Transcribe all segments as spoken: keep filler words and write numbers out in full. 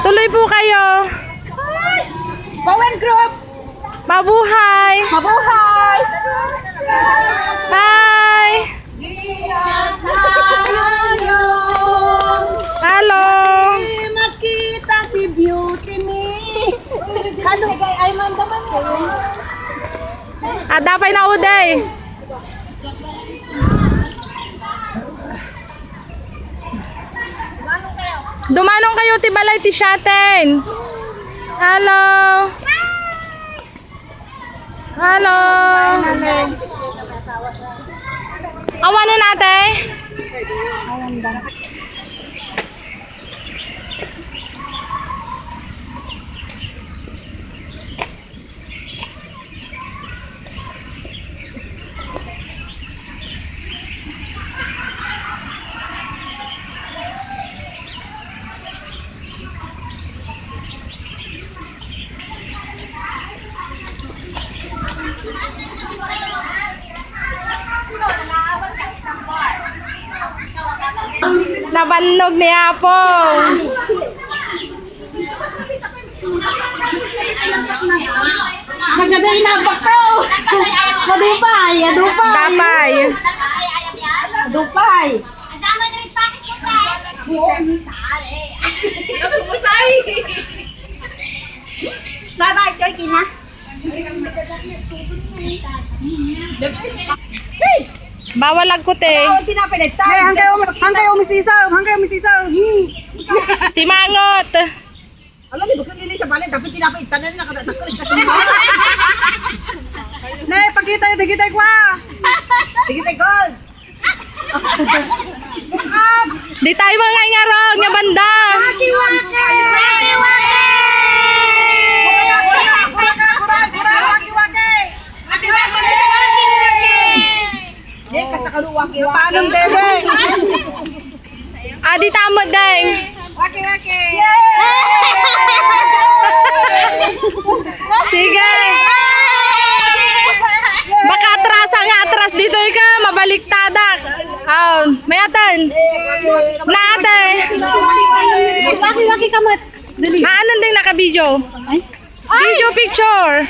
Tuloy po kayo. Bowen Group! Mabuhay! Mabuhay! Bye! Hello! Makita ti beauty me. Hello, kay ay man naman. Adda pay na uday. Dumanong kayo ti balay ti siaten. Hello. Hello. Awanen, ate. Nabannog ni Apo. Nagkasay na bakaw. Adupay, adupay. Dapay. Adupay. Bye-bye, Georgina. Bawal agkute. Bawal tinapay detta. Ay, hangkayo, hangkayo misisaw, hangkayo misisaw. Simangot. Alam ni, bakit ini sa balay, dapat tinapay, tanan na kada takot, kasi Ne, pakita yung digitay kwa. Digitay gold. Di tayo mga ingarog nga banda. Waki-waki! Waki-waki! Waki-waki! Eh, kasta ka luwaki-waki. Paano, bebe? Adi tama, deng. Waki-waki. Sige. Baka atrasa nga atras dito ika, mabaliktad. Oh, may atan. Naatay. Waki-waki kamat. Dali. Ah, anong ding naka-video? Ay. Video picture.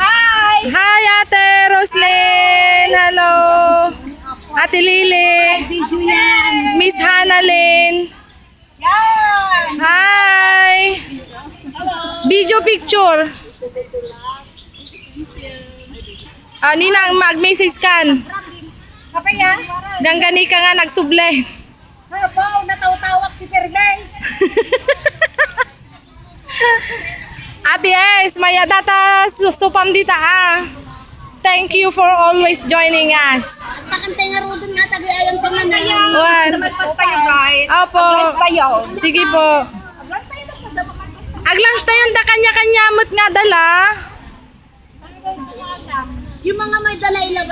Hi! Hi, Ate Roslyn! Hello! Ate Lily! Video yan! Miss Hannah Lynn! Yan! Hi! Video picture! Ah, ninang, mag-message kan. Apa yan? Gangganika nga nagsubli. Abaw, natawtawak ti Permeng. Ate Es, maya data susupam dita, ah. Thank you for always joining us. Takantay nga rudon nga, tabi ayam pangan na yan. Wan. Sa magpas tayo, guys. Opo. Advance tayo. Sige po. Advance tayo, dapat magpas tayo. Aglams tayo, da kanya-kanya mo't nga dala. Yung mga may dala ilab